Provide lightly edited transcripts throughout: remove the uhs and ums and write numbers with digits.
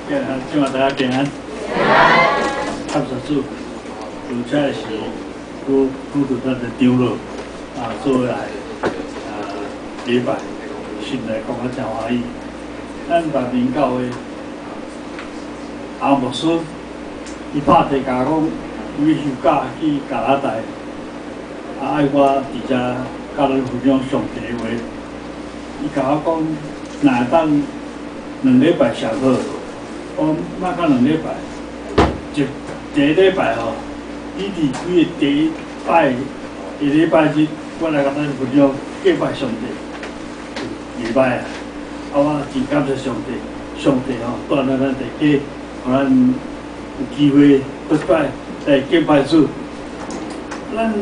希望大家平安。感謝主，拄才是拄拄著咱的長老啊，做來啊禮拜，心內感覺真歡喜。咱萬民教會阿牧師，伊拍電話講，伊休假去加拿大，啊愛我佇遮佮咱分享上帝話。伊共我講，若會當2禮拜上好，我莫講兩禮拜，一第一禮拜吼，你佇幾个第一擺的禮拜日，我來共咱分享敬拜上帝，袂歹啊！啊，我真感謝上帝，上帝吼帶領咱大家，予咱有機會閣一擺來敬拜主。咱佇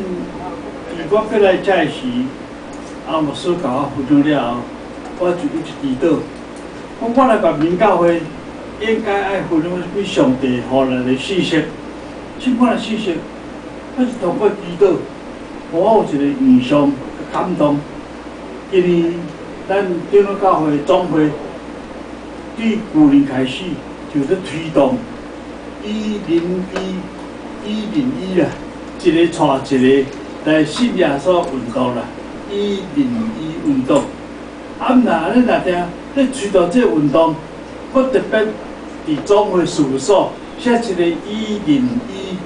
我過來遮的時，阿牧師共我分享了後，我就一直祈禱，講我來萬民教會應該愛分享啥物上帝予咱的信息，這款的信息，我是通過祈禱，予我有一個異象感動。今年咱長老教會總會對舊年開始就咧推動101 101啦，一个帶一个來信耶穌運動啦，一零一運動。啊，毋若恁若聽咧推動這個運動，我特別佇總會事務所寫一個一零一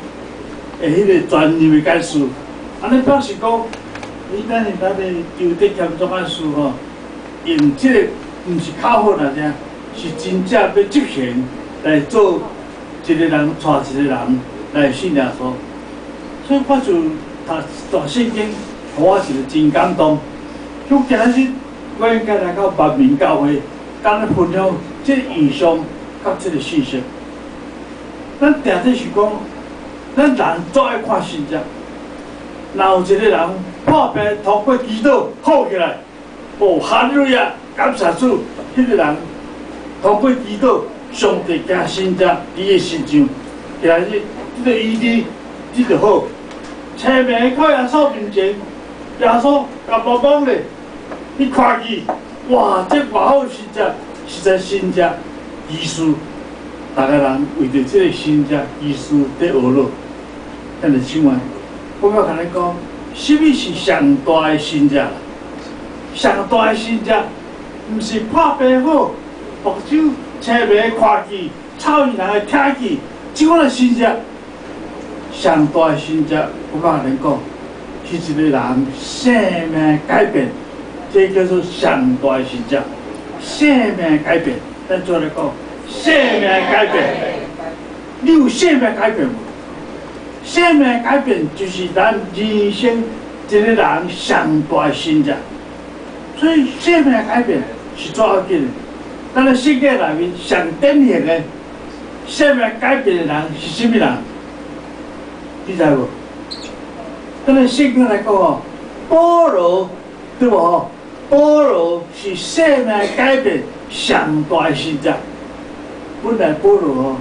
的彼個專任的幹事。按呢表示講，你等下咱的張德謙總幹事吼，用這個毋是口號爾爾，是真正欲執行來做一個人帶一個人來信耶穌。所以我就讀大聖經，予我一個真感動。就今仔日，我應該來到萬民教會，共咱分享這個異象佮這個信息。咱定定是講，咱人足愛看神跡。若有一個人破病通過祈禱好起來，哦，哈利路亞，感謝主！彼個人通過祈禱，上帝行神跡佇伊的身上，今日這个醫治，這就好。青盲到耶穌面前，耶穌共摸摸咧，伊看見，哇！這偌好神跡，實在神跡奇事，逐个人為著這個神跡奇事佇學樂。但是請問，我欲共你講，啥物是上大的神跡？上大的神跡，毋是破病好，目睭青盲看見，臭耳人會聽見，這款的神跡。上大的神跡，我欲共你講，是一個人生命改變，這叫做上大的神跡。生命改變，咱做來講，生命改變，你有生命改變無？生命改變就是咱人生一個人上大的神跡。所以生命改變是最要緊的。咱咧世界內面上典型的生命改變的人是啥物人？你知無？咱咧聖經來講吼，保羅對無吼？保羅是生命改變上大的神跡。本來保羅吼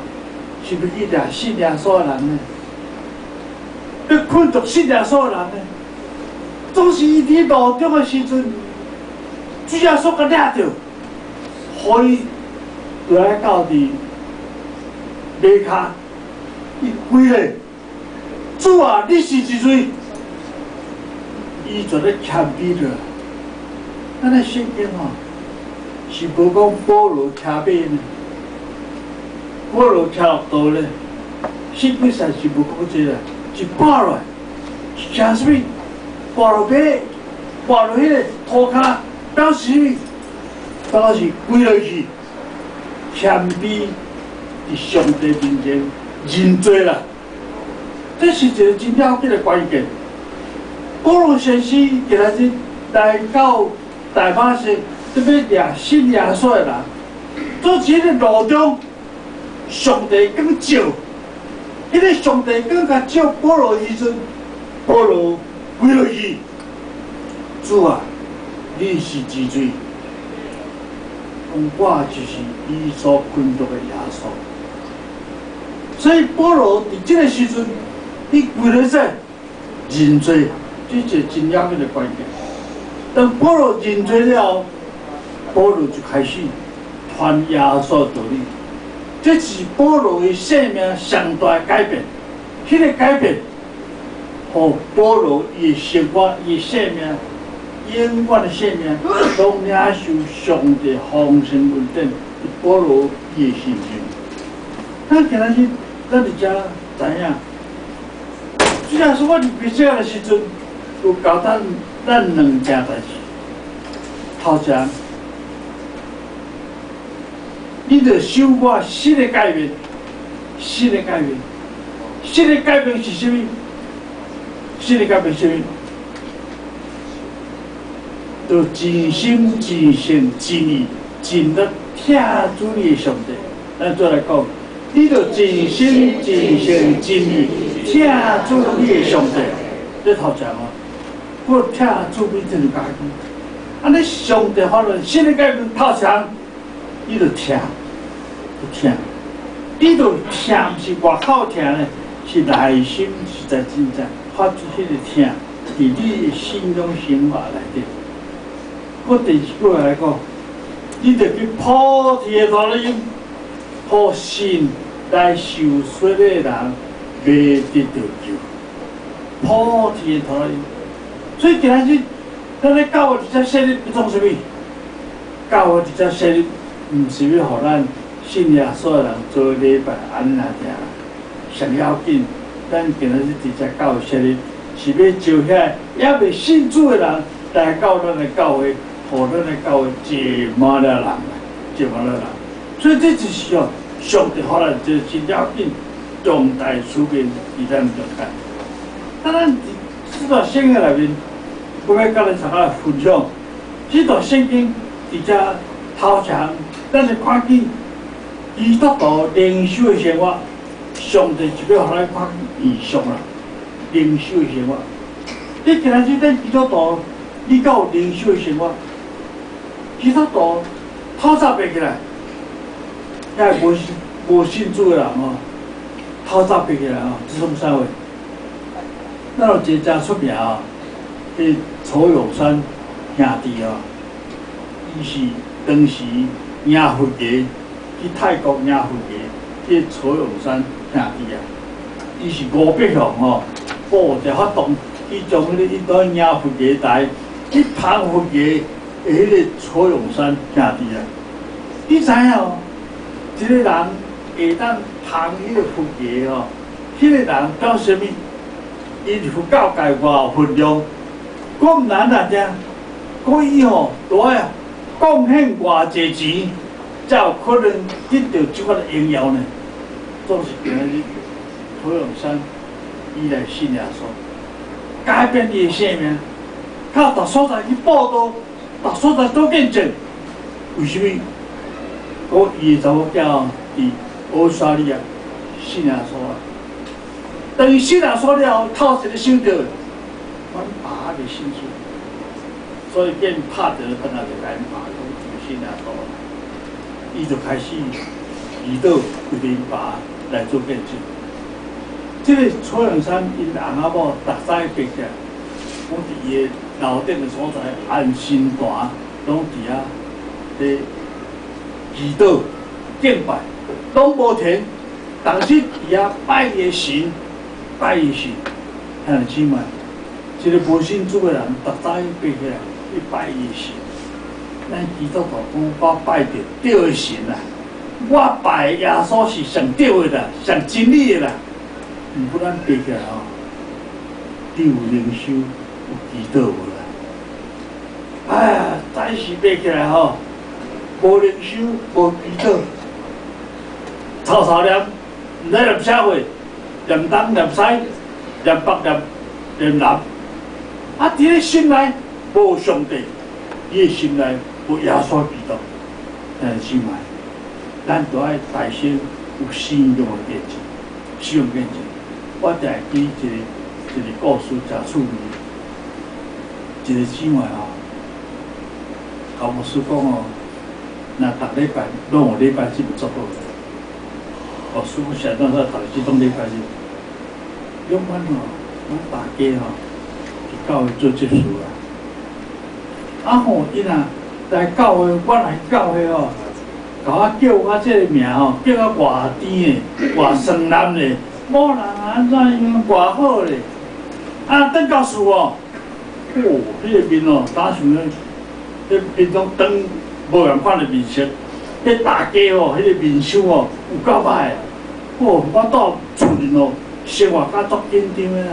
是欲去掠信耶穌的人呢，欲困毒信耶穌的人呢。總是伊佇路中的時陣，主耶穌共掠著，予伊落來到佇馬跤，伊跪咧。主啊，你是是誰？伊就咧謙卑落來。咱咧聖經吼，是無講保羅騎馬呢，保羅騎駱駝咧，聖經上是無講這個，是跋落來，是騎啥物？跋落馬，跋落彼個塗跤，表示啥物？表示跪落去，謙卑佇上帝面前認罪啦。這是一個真要緊的關鍵。保羅先生今仔日來到大馬色，欲掠信耶穌的人，做這个路中，上帝光照，彼个上帝光共照保羅時陣，保羅跪落去，主啊，你是是誰？講我就是伊所困毒的耶穌。所以保羅佇這个時陣，伊跪落說認罪，這是一個真要緊的關鍵。當保羅認罪了後，保羅就開始傳耶穌道理。這是保羅的生命上大改變。彼個改變，予保羅伊的生活、伊的生命、永遠的生命，攏領受上帝豐盛恩典。保羅伊的身上。咱今仔日，咱佇遮知影，主耶穌我佇彼這的時陣，有交代咱兩件代誌。頭一項，你著守我新的誡命，新的誡命，新的誡命是啥物？新的誡命是啥物？就盡心、盡性、盡意、盡力疼主你的上帝。咱再來講，你著盡心、盡性、盡意疼主你的上帝。這頭前哦，我疼主比這個家己。按呢上帝發論新的誡命頭前，你著疼，疼，你著疼，毋是外口疼呢，是內心實在真正發出彼個疼，佇你的信仰生活內底。我第二句話來講，你著去普天的傳音，予信來受洗的人袂得著救。普天的傳音，所以今仔日咱咧教會佇遮設立，創啥物？教會佇遮設立，毋是欲予咱信耶穌的人做禮拜按呢爾。上要緊，咱今仔日佇遮教會設立，是欲招遐猶未信主的人來到咱的教會，予咱的教會坐滿了人，坐滿了人。所以這就是哦，上帝予咱這真要緊重大使命佇咱中間。當咱佇這段聖經內面，我欲佮恁大家分享，這段聖經佇遮頭前，咱會看見基督徒靈修的生活，上帝就欲予咱看見異象啦。靈修的生活，你今仔日咱基督徒，你敢有靈修的生活？基督徒透早爬起來，遐無信無信主的人哦，透早爬起來哦，這創啥貨？咱有一個誠出名哦，彼曹永山兄弟哦，伊是當時贏佛爺去泰國贏佛爺，彼曹永山兄弟啊，伊是500項哦，布就發動去將彼個伊當贏佛爺台去捧佛爺的彼個曹永山兄弟啊，你知影哦？一個人會當捧彼個佛爺哦，彼個人表示啥物？伊佇佛教界偌有分量，閣毋難啊，聽，閣伊吼都愛貢獻偌濟錢，才有可能得著這款的榮耀呢。總是今仔日曹永山伊來信耶穌，改變伊的生命，到逐所在去報道，逐所在做見證。為啥物？閣伊的查某囝佇澳大利亞信耶穌啊。當伊信耶穌了後，頭一个想著，阮爸猶未信主，所以變拍著轉來就共𪜶爸講伊信耶穌，伊就開始祈禱為𪜶爸來做見證。這個曹永山𪜶翁仔某逐早爬起來，講佇伊的樓頂的所在安心壇，攏佇遐咧祈禱敬拜，攏無停，當時佇遐拜伊的神。拜伊神，兄弟姊妹，一個無信主的人，逐早爬起來去拜伊神。咱基督徒講，我拜著對的神啦，我拜的耶穌是上對的啦，上真理的啦。毋過咱爬起來吼，你有靈修、有祈禱無啦？哎呀，早時爬起來吼，無靈修、無祈禱，吵吵念，毋知念啥貨。念東念西，念北念念南，啊！佇咧心內無上帝，你的心內無耶穌基督，兄弟姊妹，咱都愛大聲有信仰的見證，信仰見證。我定會記一個一個故事，誠趣味。一個姊妹吼，共牧師講哦，若逐禮拜攏有禮拜日做好。牧師講啥？咱說逐這種禮拜日，永遠吼，攏大家吼去教會做執事啦。啊吼，伊若來教會，我來教會吼，共我叫我這个名吼，叫我偌甜的，偌酸難的，某人按怎樣偌好咧？啊，轉到厝哦，哦，彼个面哦，打像咧，彼面拢長無仝款的面色，彼大家哦，彼个面相哦，有夠歹的。哦，我到厝裡哦，生活甲足緊張的啦。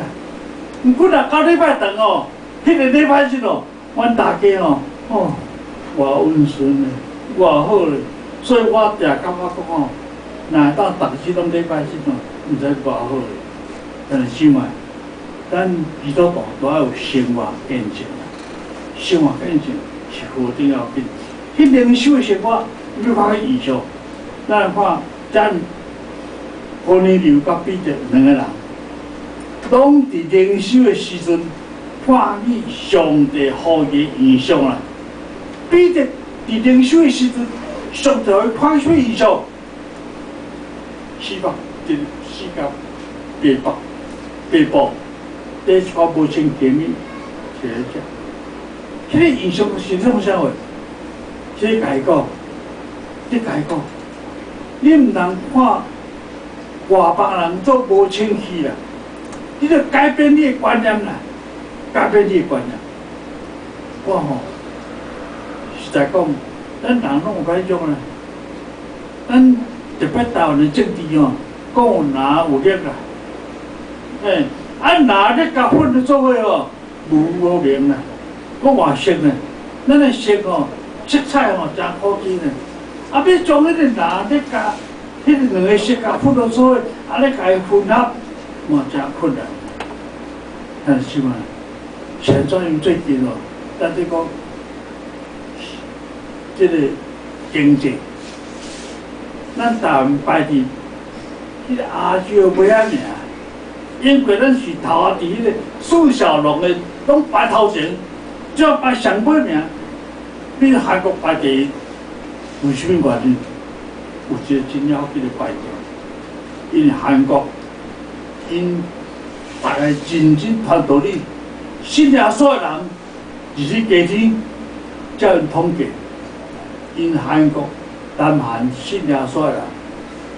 毋過若到禮拜堂哦，彼个禮拜日哦，阮大家哦，哦，偌溫順的，偌好咧。所以我定感覺講吼，若會當逐日攏禮拜日哦，毋知偌好咧。但是姊妹，咱基督徒都愛有生活見證，生活見證是何等要緊。彼靈修的生活，你看彼異象，咱來看咱哥尼流佮彼得兩個人，攏佇靈修的時陣，看見上帝予伊的異象啦。彼得佇靈修的時陣，上帝予伊看啥物異象？四百這四角白布，白布，底一寡無清氣物，摕來食。彼个異象是創啥貨？這共伊講，你共伊講，你毋通看外邦人做無清氣啦，你著改變你的觀念啦，改變你的觀念。我吼，實在講，咱人攏有彼種啦，咱特別台灣的政治吼，講有藍有綠啦，欸，啊藍綠共混佇做伙吼，無明啦，閣換色呢，咱的色吼，色彩吼誠可見呢，啊，欲將彼個藍綠共彼个兩个色共混佇做伙，啊，咧共伊混合，嘛誠困難。但是嘛，現在因最近哦，咱咧講這个經濟，咱台灣排佇彼个亞洲尾仔名，因為咱是頭仔佇彼个四小龍的，攏排頭前，只要排上尾名，比韓國排第一，為啥物原因？有一个真要緊的關鍵，因為韓國𪜶逐个認真傳道理，信耶穌的人入去家庭，照𪜶統計，𪜶韓國南韓信耶穌的人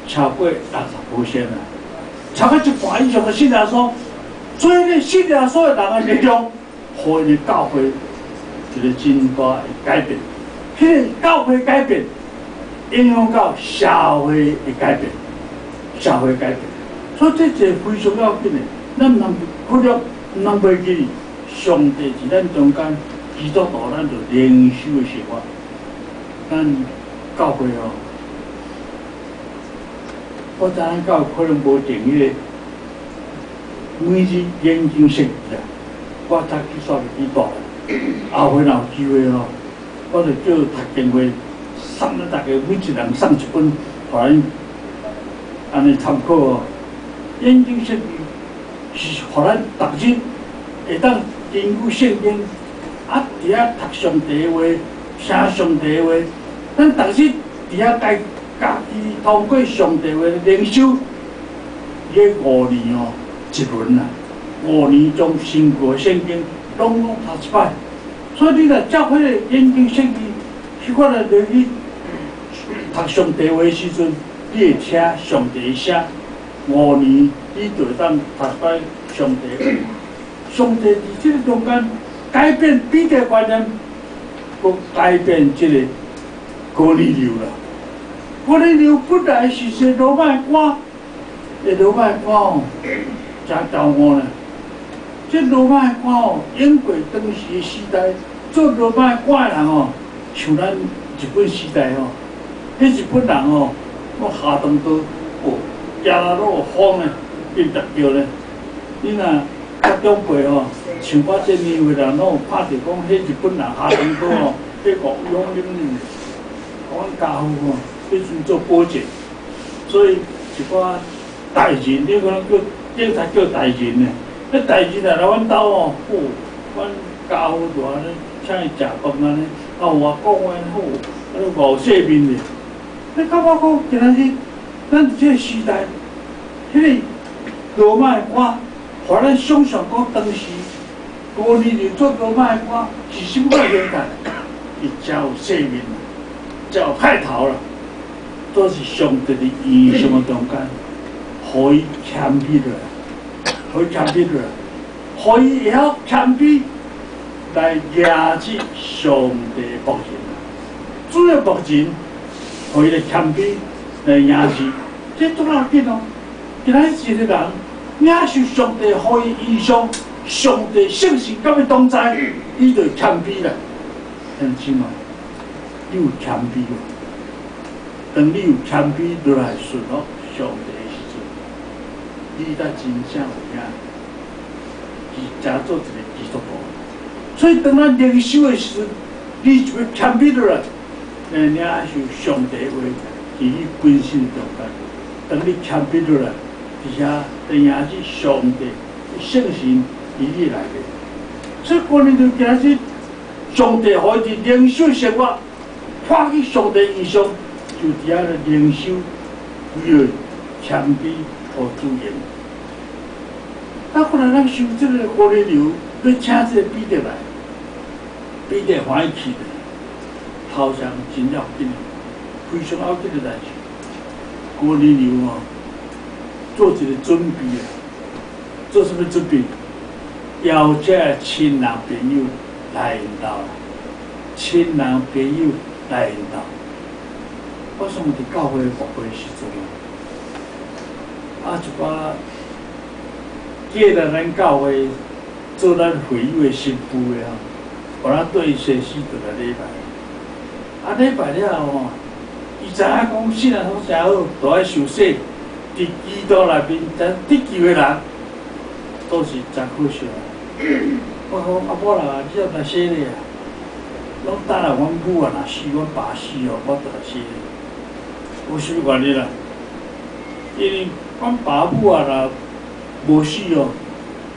超過60%啦，超過一半以上的信耶穌，所以咧信耶穌的人的力量，予𪜶的教會一個真大的改變，彼个教會改變，影響到社會的改變，社會改變，所以這一個非常要緊的，咱毋通忽略，毋通袂記，上帝佇咱中間，基督徒咱就靈修的生活，咱教會哦，我知咱教會可能無定彼個每日研經釋義啦，我早去煞去大，後回若有機會哦，我就叫讀經會送咱逐家每一人送一本，予咱按呢參考哦。研經釋義是予咱逐日會當根據聖經，啊，佇遐讀上帝的話，寫上帝的話，咱逐日佇遐家家己通過上帝話靈修，伊五年哦一輪啦，五年將新舊聖經攏攏讀一擺。所以你若照彼個研經釋義，彼款來落去讀上帝話的時陣，你會聽上帝的聲。五年你就會當讀一擺上帝話。上帝佇這个中間改變彼得觀念，閣改變這個哥尼流啦。哥尼流本來是一个羅馬的官，這羅馬的官哦，誠驕傲啦。這羅馬的官哦，英國當時的時代做羅馬的官的人哦，像咱日本時代吼，彼日本人哦，攏下長刀哦，行來攏有風咧，變特叫咧。你若較長輩吼，像我這年歲人，攏有看著講，彼日本人下長刀吼，彼個勇猛咧。阮家父吼，彼陣做保潔，所以一寡大人，你可能叫警察叫大人咧。彼大人若來阮兜吼，哦，阮家父就按呢請伊食飯按呢，啊有話講話好，啊你偌有世面咧。你感覺講今仔日咱這個時代，彼个羅馬的官，予咱想象講當時哥尼流做羅馬的官是啥物款年代？伊誠有世面，誠有派頭啦。都是上帝的異象的中間，予伊謙卑落來，予伊謙卑落來，予伊會曉謙卑來迎接上帝的僕人。主的僕人，予伊來謙卑來迎接，這足要緊哦。今仔日一個人領受上帝予伊異象，上帝聖神佮伊同在，伊就謙卑啦。兄弟姊妹，你有謙卑無？當你有謙卑落來順服上帝的時陣，你才真正有影，是誠做一個基督徒。所以當咱靈修的時陣，你就欲謙卑落來，來領受上帝的話，佇你本身中間。當你謙卑落來，佇遐來迎接上帝聖神佇你內面。所以，哥尼流今日上帝予伊佇靈修生活，看見上帝異象，就佇遐咧靈修，為了謙卑予主用。啊，後來咱想這個哥尼流欲請這個彼得來，彼得歡喜去的，頭上真要緊，非常要緊的代誌。哥尼流哦，做一個準備啊，做啥物準備？邀請親人朋友來𪜶兜，親人朋友來𪜶兜。我想佇教會牧會時陣啊，一寡過來咱教會做咱會友的新婦的吼，予咱綴西施就來禮拜。啊，禮拜了後吼，伊知影講信耶穌誠好，就愛受洗。佇基督內面，咱得救的人，都是真可惜。我講阿某啦，你猶來洗禮啊？攏等下阮母啊，若死，阮爸死哦，我就來洗禮。有啥物原因啦？因為阮爸母啊，若無死哦，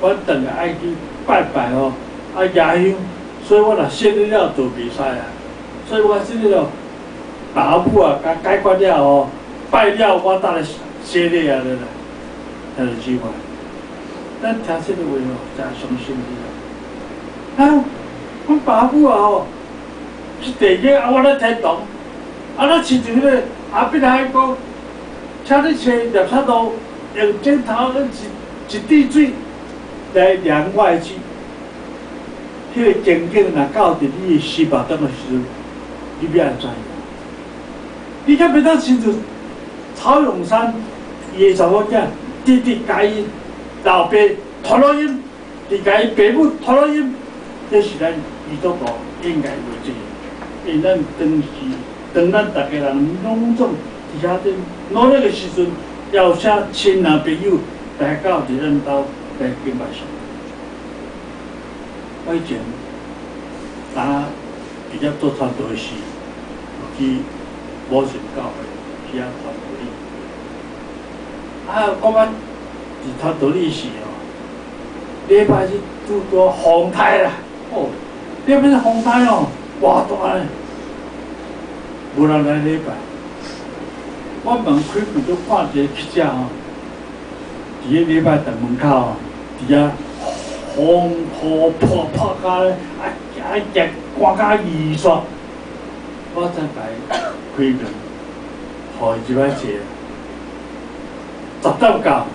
阮轉來愛去拜拜哦，啊肶香，所以我若洗禮了就袂使啊。所以我洗禮了，爸母啊，共解決了哦，拜了我才來洗禮啊，啦，兄弟姊妹，咱聽這個話吼，誠傷心的。啊，阮爸母啊吼，是地獄啊，我咧天堂，啊，咱親像彼個亞伯拉罕講，請你揣拉撒路用指頭一一滴水來涼我的舌。彼個情景若到佇你的心目中的時陣，你欲按怎？你敢袂當親像曹永山伊的查某囝，直直共伊老爸拖落飲，直共伊爸母拖落飲，這是咱基督徒應該有的責任。因為咱當時，當咱逐家人攏總佇遐咧努力的時陣，邀請親人朋友來到佇咱兜來敬拜上帝。我以前當佇遐做傳道的時，有去某神教會去遐傳道理。啊，我捌佇傳道理時哦，禮拜日拄拄風颱啦，哦，禮拜日風颱哦，偌大咧，無人來禮拜。我門開門就看一个記者吼，佇咧禮拜堂門口吼，佇遐風雨破破甲咧，啊啊行寒甲二煞，我才共伊開門，予伊入來坐。10點到，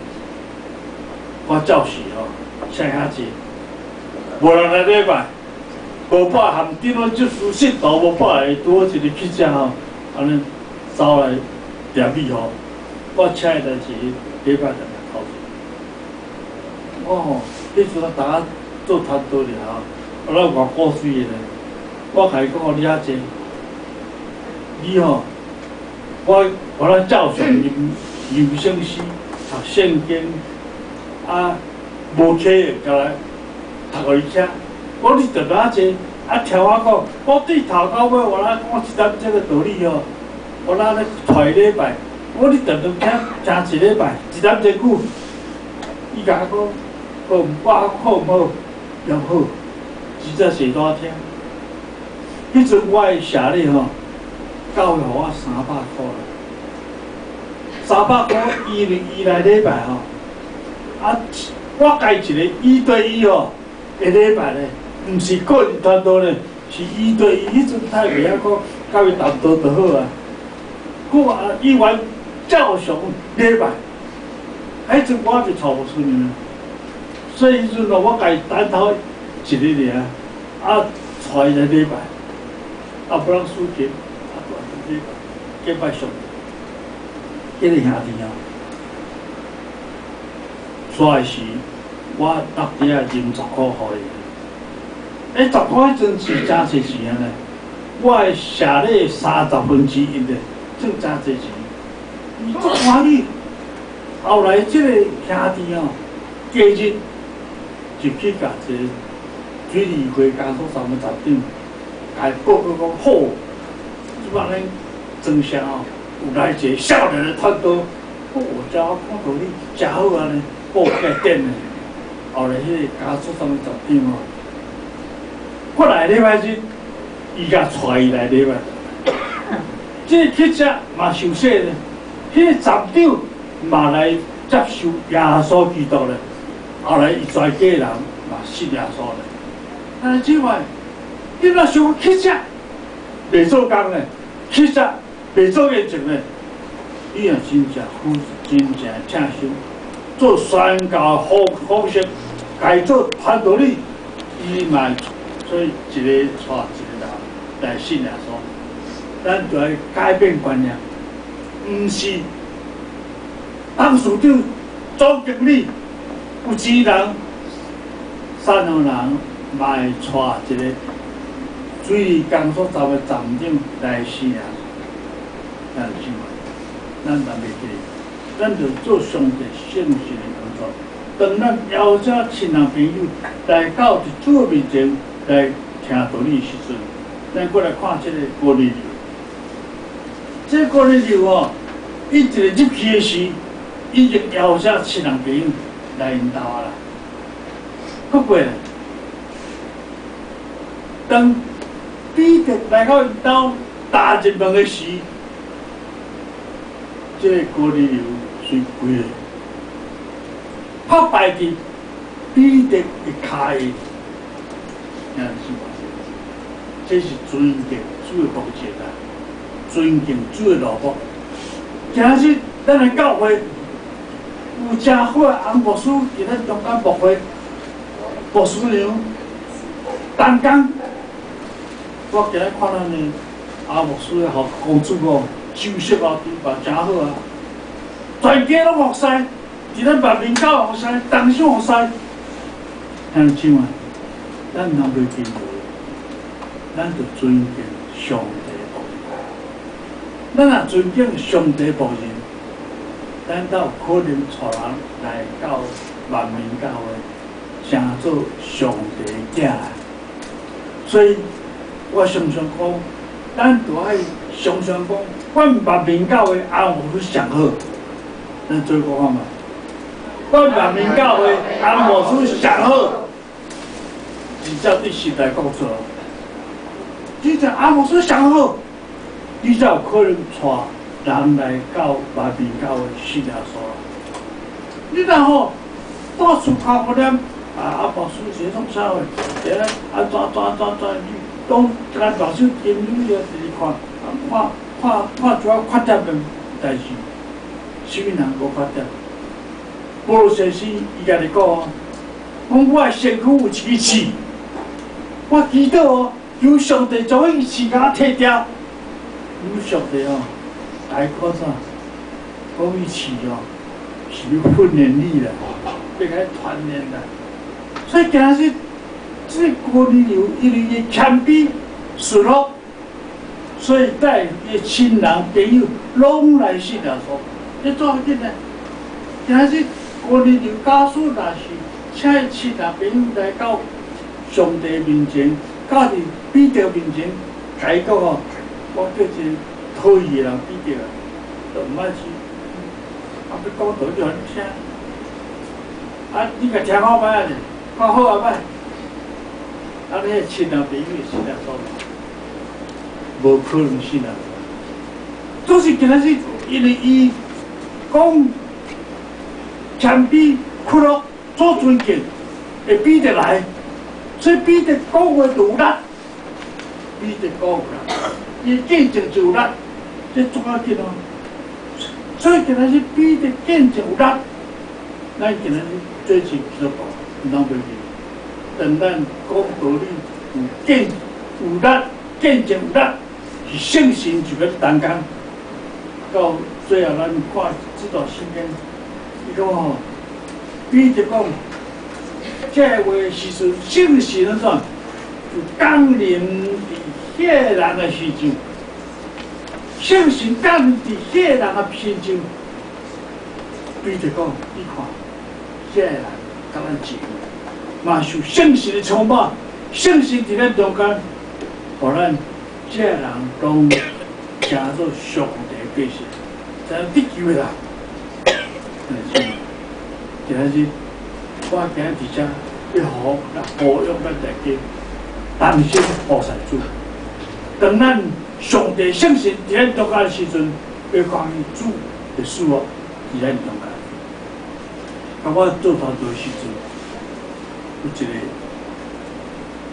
我照時吼，請遐坐，無人來禮拜，無半項頂攏這信徒無半個，拄好一個記者吼，按呢走來踮米吼，我請伊來坐禮拜堂頭前。我吼，彼陣我逐下做傳道爾吼，我咧偌古錐的咧，我共伊講哦，你遐坐，你吼，我咧照常吟吟聖詩、讀聖經，啊，無課會共來讀予伊聽。我你就佇遐坐，啊，聽我講，我對頭到尾，我咧講一點這個道理吼，我咧咧揣禮拜，我你常常聽聽一禮拜，一點鐘久，伊共我講，好，我好毋好？也好，真正是多聽。彼陣我的社禮吼，教會予我三百箍啦，三百箍，伊伊來禮拜吼，啊，我家一個一對一吼，一禮拜咧，毋是個人傳道咧，是一對一。彼陣太袂曉講，共伊談道就好啊。閣啊議員照常禮拜，彼陣我就娶牧師娘，所以彼陣咯，我家己單頭一日爾，啊，帶伊來禮拜，啊，無人司琴，啊，禮拜，敬拜上帝，這个兄弟哦，煞時我納佇遐認10箍予伊，欸，十箍彼陣是誠濟錢啊呢，我的社禮1/30咧，算誠濟錢，伊足歡喜。後來這个兄弟哦，隔日就去共一个水利會工作站的站長，共伊報告講好，這擺咱莊社哦，有來一个少年的傳道，哦，遮我看到你誠好按呢，報起點的。後來彼个工作站的站長哦，過來禮拜日，伊共帶伊來禮拜，這個乞食嘛受洗咧，彼个站長嘛來接受耶穌基督咧，後來伊全家人嘛信耶穌咧。但是這擺，你若想乞食袂做工咧，乞食袂做見證咧，你若真正負真正請心做宣教方方式，共伊做傳道理，伊嘛所以一个帶一个人來信耶穌。咱就愛改變觀念，毋是董事長、總經理有錢人、善良人，嘛會帶一個水利工作站的站長來信耶穌。咱是咱嘛袂記，咱就做上帝聖神的工作。當咱邀請親人朋友來到主面前來聽道理的時陣，咱閣來看這个哥尼流。這個哥尼流哦，伊一個入去的時，伊就邀請親人朋友來𪜶兜啊啦。閣過來，當彼得來到𪜶兜踏入門的時，這个哥尼流隨跪咧，拍敗佇彼得的跤下，這是尊敬主的僕人啊，尊敬主的奴僕。今日咱的教會有誠好的翁牧師佇咱中間牧會，牧師娘、同工。我今日看咱的阿牧師的好公主哦，修飾哦，嘛誠好啊。全家攏服侍，佇咱萬民教服侍，同心服侍。兄弟姊妹，咱毋通袂記得，咱著尊敬上帝僕人。咱若尊敬上帝僕人，咱才有可能帶人來到萬民教會，成做上帝的囝。所以我常常講，咱著愛常常講，阮萬民教會阿牧師上好。咱做講看覓？阮萬民教會阿牧師上好，真正對心內講出來。真正阿牧師上好，你才有可能帶人來到萬民教會信耶穌。你若吼到處靠個念啊，阿牧師是創啥貨？佇咧安怎怎怎怎，你攏共目睭金女咧，直直看，看看看一寡缺點的代誌，啥物人無缺點？保羅先生伊家己講哦，講我的身軀有一支刺，我祈禱哦，求上帝將彼刺共我提掉。咁上帝哦，共伊講啥？講彼刺哦，是欲訓練你啦，欲共你鍛鍊啦。所以今日這個哥尼流因為伊謙卑順服，所以帶伊親人朋友攏來信耶穌。你做要緊呢？今日哥尼流假使若是請伊親人朋友來到上帝面前，到佇彼得面前，共伊講哦，我叫一个討義的人彼得，就毋愛去，啊，欲講道理予你聽，啊，你共聽好歹啊，看好啊歹，啊，你彼親人朋友會信耶穌無？無可能信耶穌。總是今仔日，因為伊講謙卑、屈辱、做尊敬，會彼得來，所以彼得講話就有力，彼得講有力，伊見證就有力，這足要緊哦。所以今仔日彼得見證有力，咱今仔日做是基督徒，毋通袂記。當咱講道理有見有力，見證有力，是聖神就欲同工。到最後，咱看這段聖經，伊講吼，彼得講，這話時陣，聖神按怎就降臨佇彼个人的身上，聖神降臨佇彼个人的身上。彼得講，你看，這个人佮咱一樣，嘛受聖神的充滿，聖神佇咱中間，予咱這个人攏成做上帝的百姓，才能得救的人。今仔日我今日佇遮欲好來呼籲咱大家同心服侍主。當咱上帝聖神佇咱中間的時陣，欲看見主的祝福佇咱中間。當我做傳道的時陣，有一個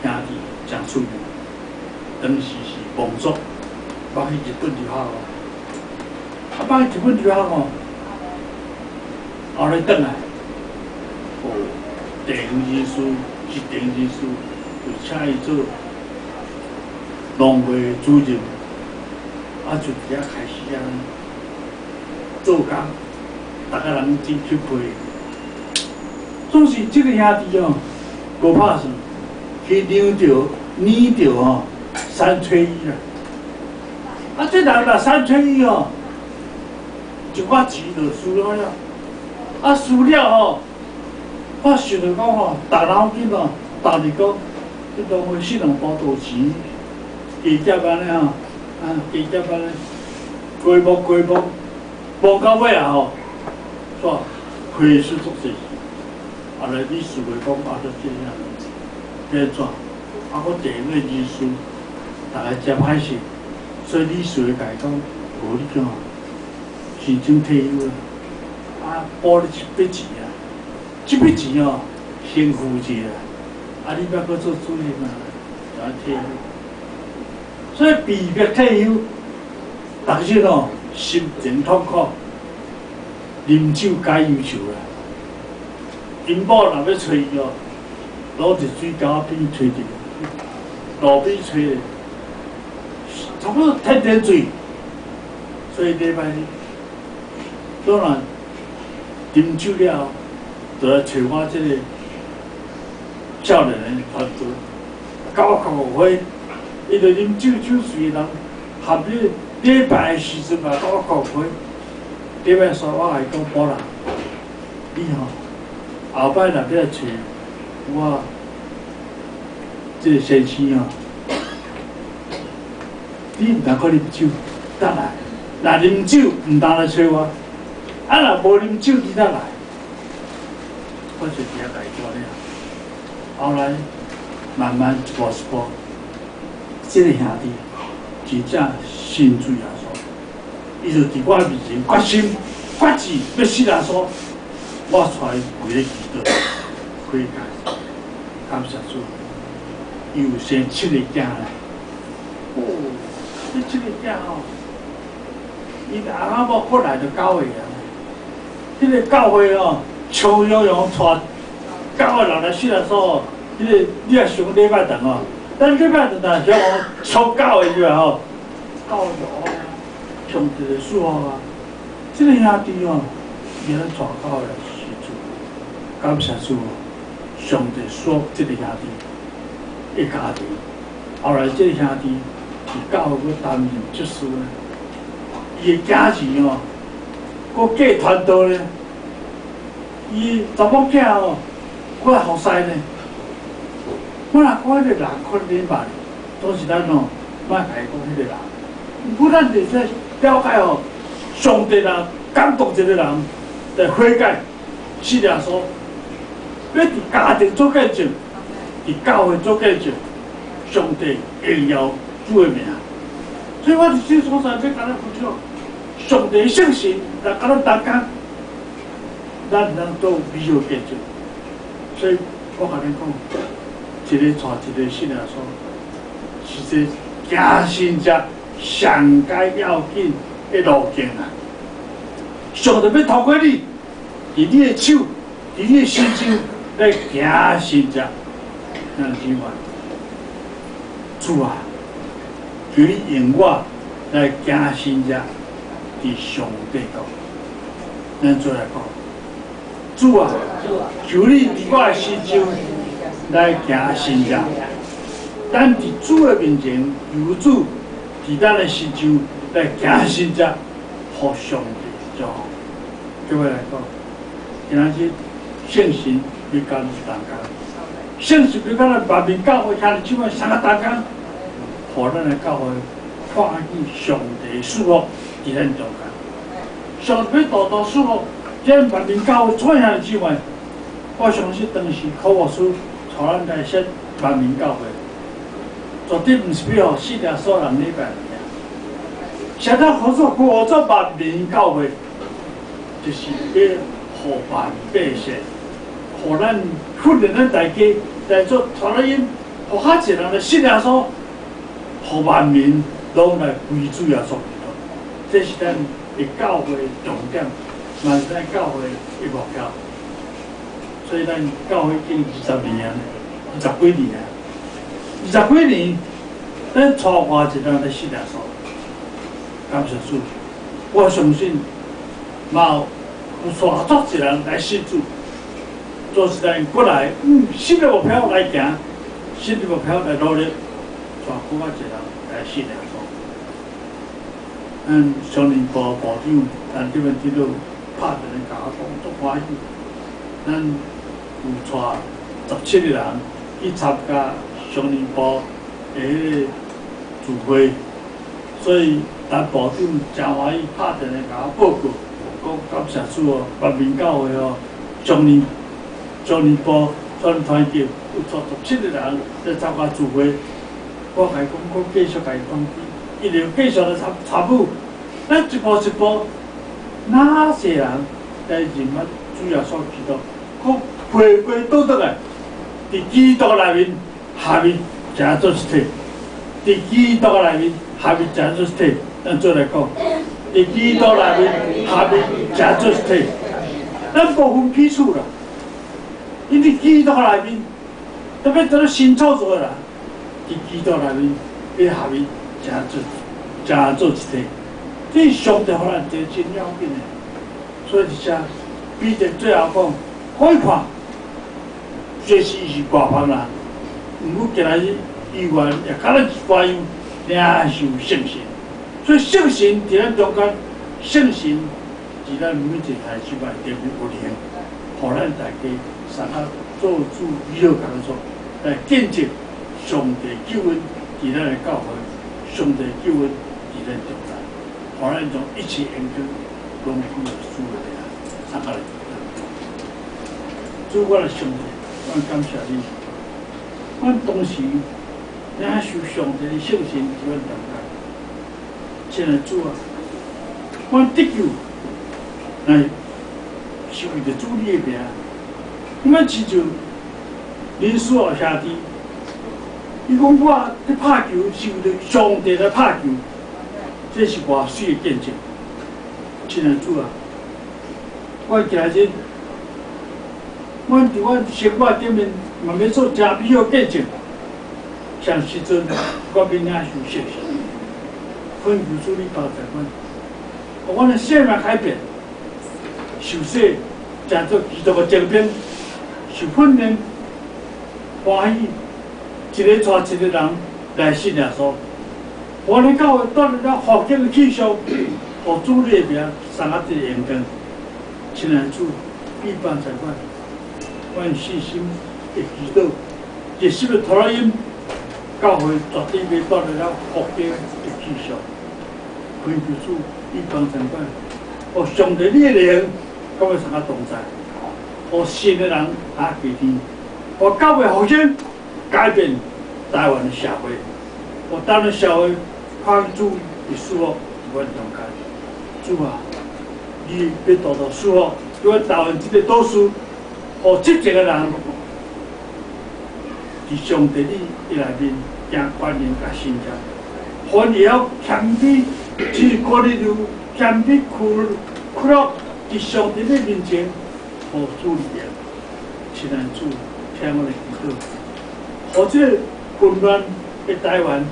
兄弟誠出名，當時是蒙族，捌去日本留學哦。啊，捌去日本留學哦，後來轉來，哦，地方人士是地方人士，就請伊做農會主任，啊，就佇遐開始啊做工，逐个人真钦佩。總是這個兄弟哦，無拍算去扭著、捏著吼三缺一啦。啊，這人若三缺一哦，一寡錢就輸了了。啊，輸了吼，我想著講吼，逐人緊哦，逐日講，你當會四兩包多錢，加減按呢吼，啊，加減按呢，過目過目，摸到尾啊吼，煞虧損足濟錢。後來理事會講啊，就這樣，欲按怎？啊，我地方的人事，逐个真歹勢，所以理事會共伊講，無你講，申請退休啦，啊，補你一筆錢啊，這筆錢哦，先付一下，啊，你欲閣做主任啊，就愛退休。所以被迫退休，逐日哦，心情痛苦，啉酒解憂愁啦。𪜶某若欲揣伊哦，攏佇水溝仔邊揣著，路邊揣的，差不多天天醉。所以禮拜日，當然啉酒了後，就來揣我這個少年的團隊，佮我講話，伊就啉酒酒醉的人，含你禮拜的時陣嘛，佮我講話。禮拜三我共伊講，某人，你吼後擺若欲來揣我這個先生哦，你毋通閣啉酒，等來，若啉酒毋通來揣我，啊若無啉酒你才來，我就佇遐共伊帶了。後來慢慢一步一步，這個兄弟真正信主耶穌，伊就佇我面前決心決志欲信耶穌，我帶伊規咧祈禱悔改，感謝主，伊有生七个囝咧。哦，這七個囝吼，伊翁仔某過來就九個啊。彼個教會哦，常常用帶九個人來信耶穌。彼個你若想禮拜堂哦，咱禮拜堂若想講衝九個入來吼，教會哦，上帝的祝福啊。這個兄弟哦，伊咧帶九個來信主，感謝主，上帝祝福這個兄弟的家庭。後來這個兄弟佇教會閣擔任執事呢，伊的囝兒哦，閣嫁傳道呢，伊查某囝哦，閣來服侍呢。我若看彼個人可能禮拜，總是咱哦，莫共伊講彼個人。毋過咱會使了解哦，上帝若感動一個人來悔改、信耶穌，欲佇家庭做見證，佇教會做見證，上帝榮耀主的名。所以我佇這所在欲共咱分享，上帝聖神來佮咱同工，咱會當做美好見證。所以我共恁講，一个帶一個信耶穌，是這行善者上蓋要緊、的路徑啊！上帝欲透過你，佇你的手，佇你的身上來行神蹟。兄弟姊妹，主啊，求你用我來行神蹟，佇上帝國。咱做來講，主啊，求你佇我的身上來行神蹟。咱佇主的面前求主，佇咱的身上來行神蹟，予上帝祝福。各位來講，今仔日聖神欲佮咱同工，聖神欲佮咱萬民教會兄弟姊妹相佮同工，予咱的教會看見上帝祝福佇咱中間。上帝欲大大祝福，咱萬民教會眾兄弟姊妹，我相信當時柯牧師帶咱來設萬民教會，絕對毋是欲予信耶穌人禮拜爾。現在合作合作萬民教會，就是欲予萬百姓，予咱訓練咱大家來做傳福音，予較濟人來信耶穌，予萬民攏來歸主耶穌基督。這是咱的教會重點，嘛是咱教會的目標。所以咱教會已經20年啊，二十幾年啊，二十幾年，咱帶偌濟人來信耶穌。感謝主，我相信嘛有帶足濟人來信主，做時代過來，新的目標來行，新的目標來努力，帶閣較濟人來信耶穌。咱少年部部長，咱這邊長老拍電話共我講，足歡喜。咱有帶17個人去參加少年部的彼个聚會，所以咱部長誠歡喜，拍電話共我報告，講感謝主哦，萬民教會哦，少年部全團結有帶17個人來參加聚會。我共伊講，我繼續共伊通知，伊就繼續來參參與。咱一步一步，哪濟人來認捌主耶穌基督，閣回歸倒轉來，佇基督內面合一成做一體，佇基督內面合一成做一體。咱做來講，佇基督內面合一成做一體，咱無分彼此啦。因佇基督內面，特別做新創造的人，佇基督內面欲合一成做一體。這上帝予咱這真要緊的，所以佇遮彼得最後講，可以看，這是伊是外邦人，毋過今仔日伊願也佮咱一樣領受聖神，所以聖神佇咱中間，聖神佇咱每一個兄弟姊妹內面運行，予咱大家相佮做主美好工作，來見證上帝救恩佇咱的教會，上帝救恩佇咱中間。予咱將一切榮光攏歸予主的名，相佮來。主，我的上帝，阮感謝你。阮當時領受上帝的聖神佇阮中間，親愛的主啊，阮得救，乃是為著主你的名。阮親像林書豪兄弟，伊講我佇拍球是為著上帝來拍球。這是偌媠的見證，親愛的主啊！我今日，阮佇阮生活頂面嘛欲做誠美好見證。像時陣，我欲領受聖神，懇求主你幫助阮，予阮的生命改變，受洗成做基督的精兵，受訓練，歡喜，一个帶一個人來信耶穌。予阮教會帶來了復興的氣象，予主你的名送較得榮光。親愛的主，你幫助阮，阮信心的祈禱，熱心的傳福音，教會絕對欲帶來了復興的氣象。懇求主，你幫助阮，予上帝你的靈，佮欲相佮同在，予信的人啊加添，予教會復興，改變台灣的社會，予台灣社會看主的祝福佇阮中間。主啊，你欲大大祝福，佇阮台灣這個島嶼，予執政的人佇上帝你的內面行權能佮神蹟，予𪜶會曉謙卑，只是鼓勵你謙卑屈屈落佇上帝的面前，予主利用。親愛主，聽我的祈禱，予這个混亂的台灣，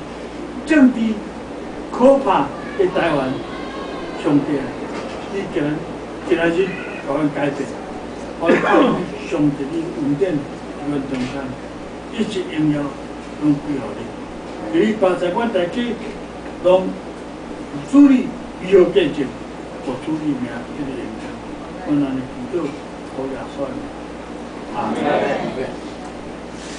政治可怕的台灣，上帝，你今今仔日共阮改變，予阮看上帝的恩典佇阮中間，一切榮耀攏歸予你。求你幫助阮大家，攏有主你美好見證，予主你名得榮耀。阮按呢祈禱，奉耶穌的名。阿門。